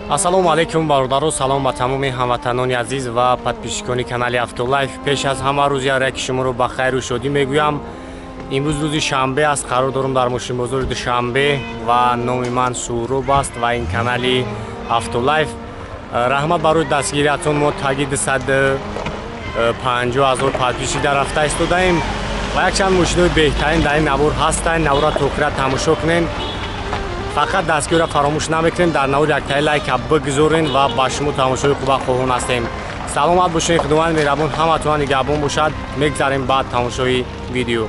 Ассалому алайкум бародаро, салом ба тамоми ҳамватанони азиз ва подписчикони канали Автолайф. Пеш аз ҳама рӯзи ҳар яки шуморо ба хайру шодӣ мегӯям. Имрӯз рӯзи шанбе аст, қарор дорам дар мошинбозори Душанбе ва номи ман Суҳроб аст ва ин канали Автолайф. Раҳмат барои дастгириятон, мо таги 250 000 подписчик дар рафта истодаем ва якчанд мошинои беҳтарин дар ин навор ҳастанд. Наворро то охира тамошо кунед. Фақат дастгириро фаромӯш намекунем, дар навор яктаи лайка бигузорен ва ба шумо тамошои хуба хоҳон ҳастем. Саломат бошед, Худованд меҳрабон ҳаматон нигаҳбон бошад. Мегзарем ба тамошои видео.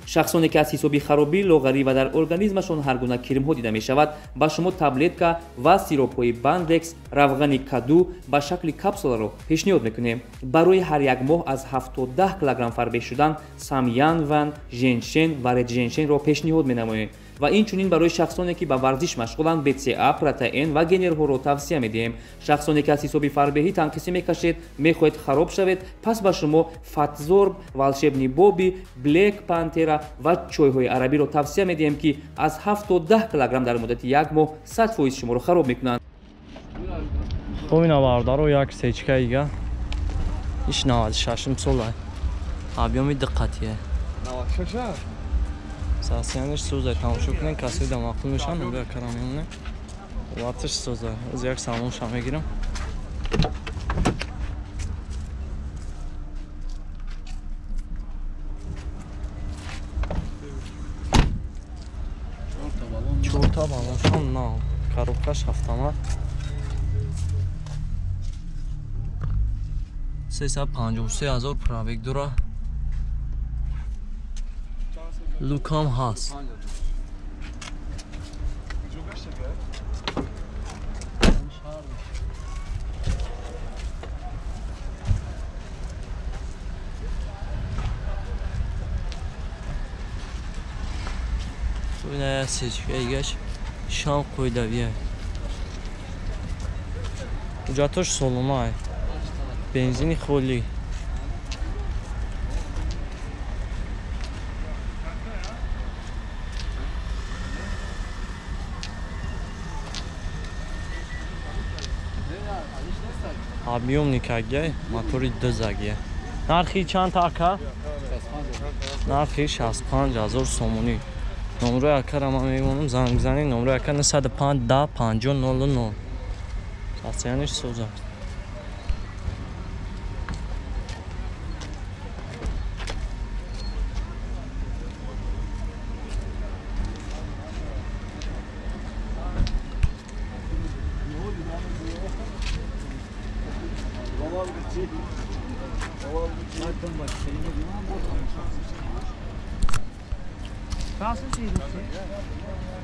Шахсоне ки аз ҳисоби харобӣ, лоғарӣ ва дар организмашон ҳар гуна кирмҳо дида мешавад, ба шумо таблетка ва сиропҳои Бандекс, равғани каду ба шакли капсуларо пешниҳод мекунем. Барои ҳар як моҳ аз 7 то 10 килограмм фарбеҳ шудан Самянван, женшен ва редженшенро пешниҳод менамоем. Ва инчунин барои шахсоне ки ба варзиш машғуланд, БЦА, протеин ва генерҳоро тавсия медиҳем. Шахсоне ки аз ҳисоби фарбеҳӣ танқисӣ мекашед, мехоҳед хароб шавед, пас ба шумо Фатзорб, Волшебный Боби, Блек Пантера ва чойҳои арабиро тавсия медиҳем, ки аз 7 то 10 килограмм дар муддати як моҳ 100% шуморо хароб мекунанд. Хоб, ина бародаро, як сечка ига. Иш 96 сола. Объёми диққатие. 96? Сасияниш сӯзай, тамошо кунед, касои да маъқул мешаванд, номраи акара мемонем. Ватиш сӯзай. Оз як салонша мегирам. Чорта балоншам нав. Коробкаш автомат. 353 000 пробег дора. Лукам ҳаст. Ина сечкаигаш шам қойдавия. Ҳуҷҷатош соломай. Бензини холӣ. Объёмникагия, мотори дизагия. Нархи чанд ака? Нархи 65 000 сомонӣ. Номрои акара ман мемонам, занг бизанед. Номрои ака 905 10 50 00. Сасияниш соза.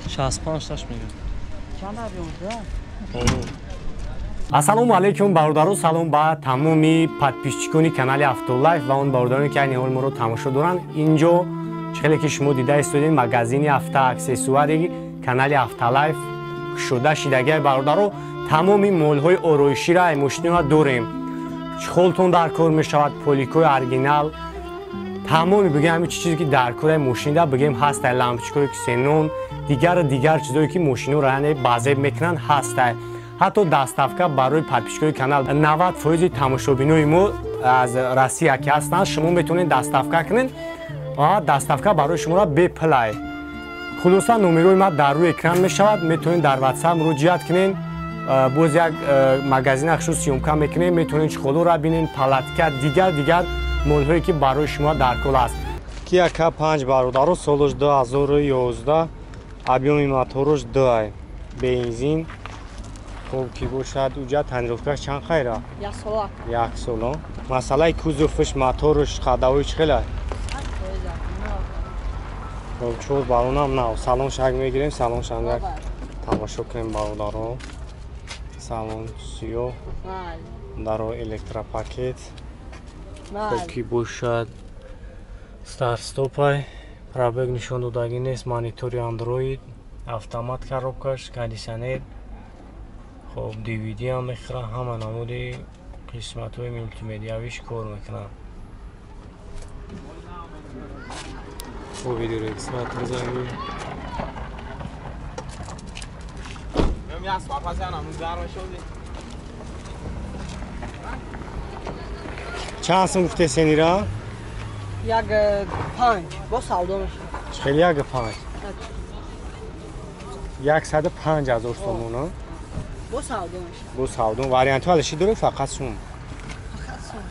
Шаст панҷ таш мегӯям. Ассалому алайкум бародаро, салом ба тамоми подписчикони канали Автолайф ва он бародароне ки айни ҳол моро тамошо доранд. Инҷо чӣ хеле ки шумо дида истодед, магазини автоаксессуари канали Автолайф кушода шидагиай бародаро. Тамоми молҳои ороиширо ай мошинро дорем. Чхолтон дар кор мешавад, поликои оригинал, тамоми бигем ҳамин чизе ки дар кори мошинда бигем ҳастай, лампочкаҳое ки ксенон, дигар чизое ки мошинро яъне базеб мекунанд ҳастай. Ҳатто доставка барои подписчикои канал 90% тамошобинои мо аз Россия ки ҳастанд, шумо метавонед доставка кунед ва доставка барои шуморо бепулай. Хулоса номерои ма дар рӯи экран мешавад, метавонед дар WhatsApp муроҷиат кунед. Боз як магазина хушу съёмка мекунем, метавонед чхолоро бинед, палатка, дигар молҳое ки барои шумо дар кол аст. Kia K5 бародаро, солаш 2011, объёми мотораш 2, бензин. Хоб ки бошад, уҷа тонировкаш чанд хайра? Як сола. Як сола. Масъалаи кузовш, мотораш, ходовой чӣ хела? Хоб, чор балонам нав. Салон шак мегирем, салон шам як тамошо кунем бародаро. Салон сиёҳ, даро электропакет. Хоб ки бошад, старт-стопай, пробег нишон додагӣ нест, монитори Android, автомат коробкаш, кондитсионер. Хоб, DVD ҳам мехӯрад, ҳама намуди қисматҳои мултимедиавиш кор мекунад. Хоб, видеорегистратор занги. Чанд сум гуфте сенира? 1.5 бо савдо мешавад. Хеле 1.5. 105 ҳазор сомон. Бо савдо мешавад. Бо савдо. Вариантҳо алиши дорем фақат сум. Фақат сум.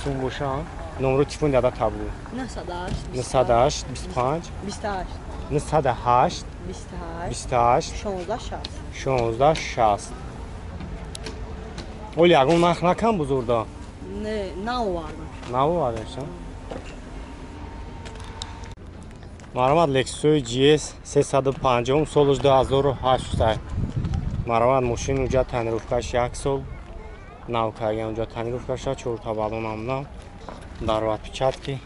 Сум боша. Номро телефон дада табу. 908 908 25 28 908 28 28 16 16 60. Оли ягон нарх накам бузурда? Не, наовардам. Наовардам. Маромад Lexus GS 350 солш 2008. Маромад мошин уҷа тонировкаш 1 сол нав кардан уҷа тонировкаша 4 та баллон ҳам нав дар отпечатки.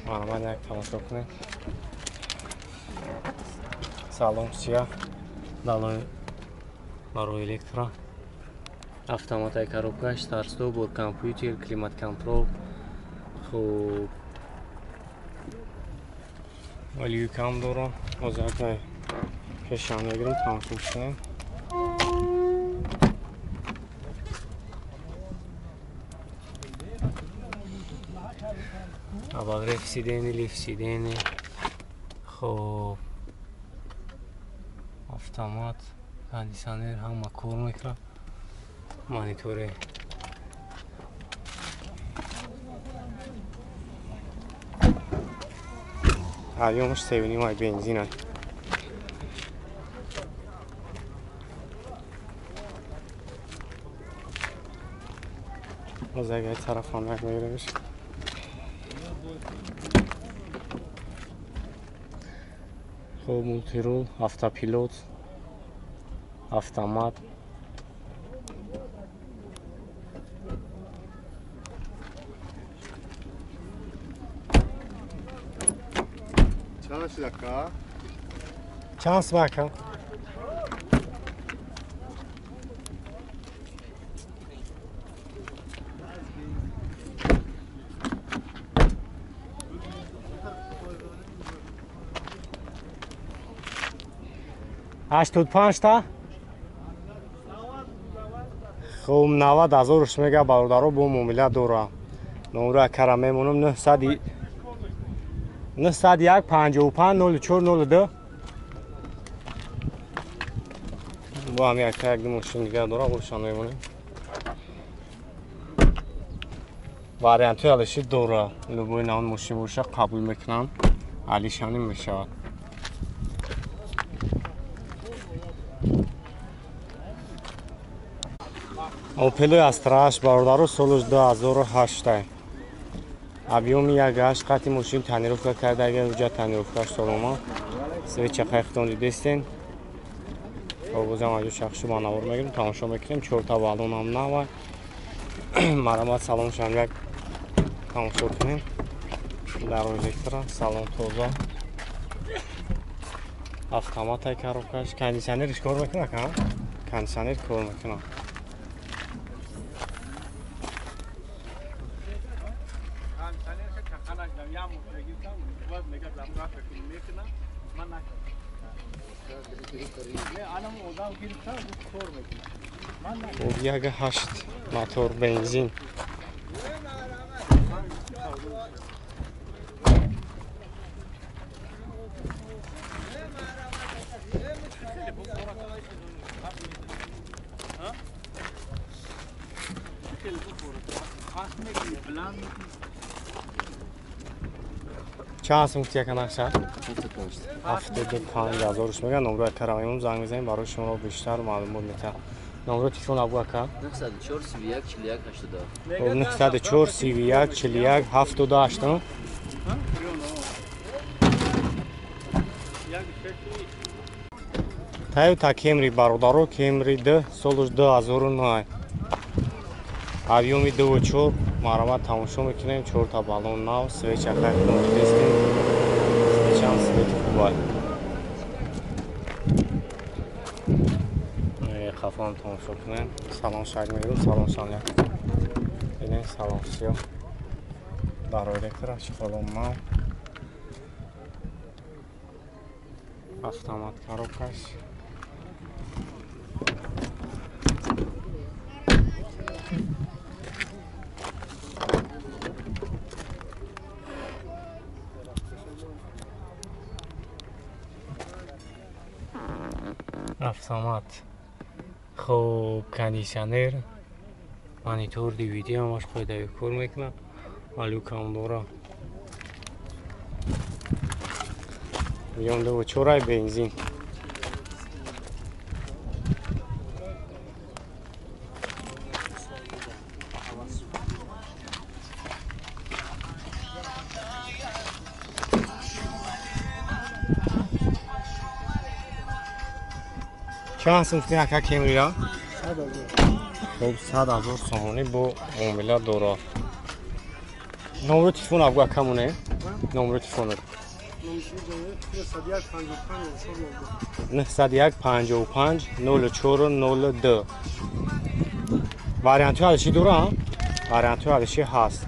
Маромад як тамошо кунед. Салон сия далои барои электро автоматай коробкаш старт-стоп бор компютер климат контрол. Хуб люкам дорам. Ҳозир пешам мегирам тамошо кунем. Обогрев сидений, лифт сидений. Хуб автомат, кондиционер ҳама кор мекунад. Монитори объёмаш 3.5 бензин. Боз агар тарафам як мегиремш. Хуб мултирул, автопилот, автомат. Чанд сум ака? 85 та? Хуб 90 ҳазорш мега бародаро бо муомила дора. Номро акара мемонам 901 55 04 02. Бо ҳам як як мошин дигар дора, бошан мемонем. Вариантҳои алиши дора. Любой навъ мошин боша қабул мекунам. Алишани мешавад. Опелои Астра 8 бародаро солш 2008. Объёми 1.8 қати мошин тонировка карда, агар уҷа тонировкаш солома. Свеча хайхтон дидестен. Бозам аҷо шахшу ба навор мегирем, тамошо мекунем. 4 та баллон ҳам нава. Маромад салоншам як тамошо кунем. Дар электро салон тоза. Автоматай коробкаш, кондиционериш кор мекунад, ка? Кондиционер кор мекунад. Хуб 1.8 мотор бензин. Чанд сум гуфти яка нақша? 75 ҳазорш мега. Номро акара мемонам, занг мезанем, барои шуморо бештар маълумот метаҳам. Номро телефон абу ака? 904 31 41 88. 904 31 41 78. Toyota Camry бародаро, Camry 2 солш 2009. Объёми 2.4 маромад тамошо мекунем. 4 та баллон нав, свеча хайхтон дидестем. Свечам свети хубай. Хафам тамошо кунем. Салон шаг мегирем, салон шанля. Бинем салон сиё. Дар электро чиқолон нав. Автомат коробкаш. Автомат. Хоб, кондитсионер, монитор, DVD ҳамаш қоидави кор мекунад. Алюкам дора. Миллион дуву чорай, бензин. Чанд сум гуфтин, ака, Кемрира? Хоб, 100 000 сомонӣ, бо муомила дора. Номро телефон абгу, акамоне, номро телефонат. 901 55 04 02. Вариантҳои алиши дора, вариантҳои алиши ҳаст.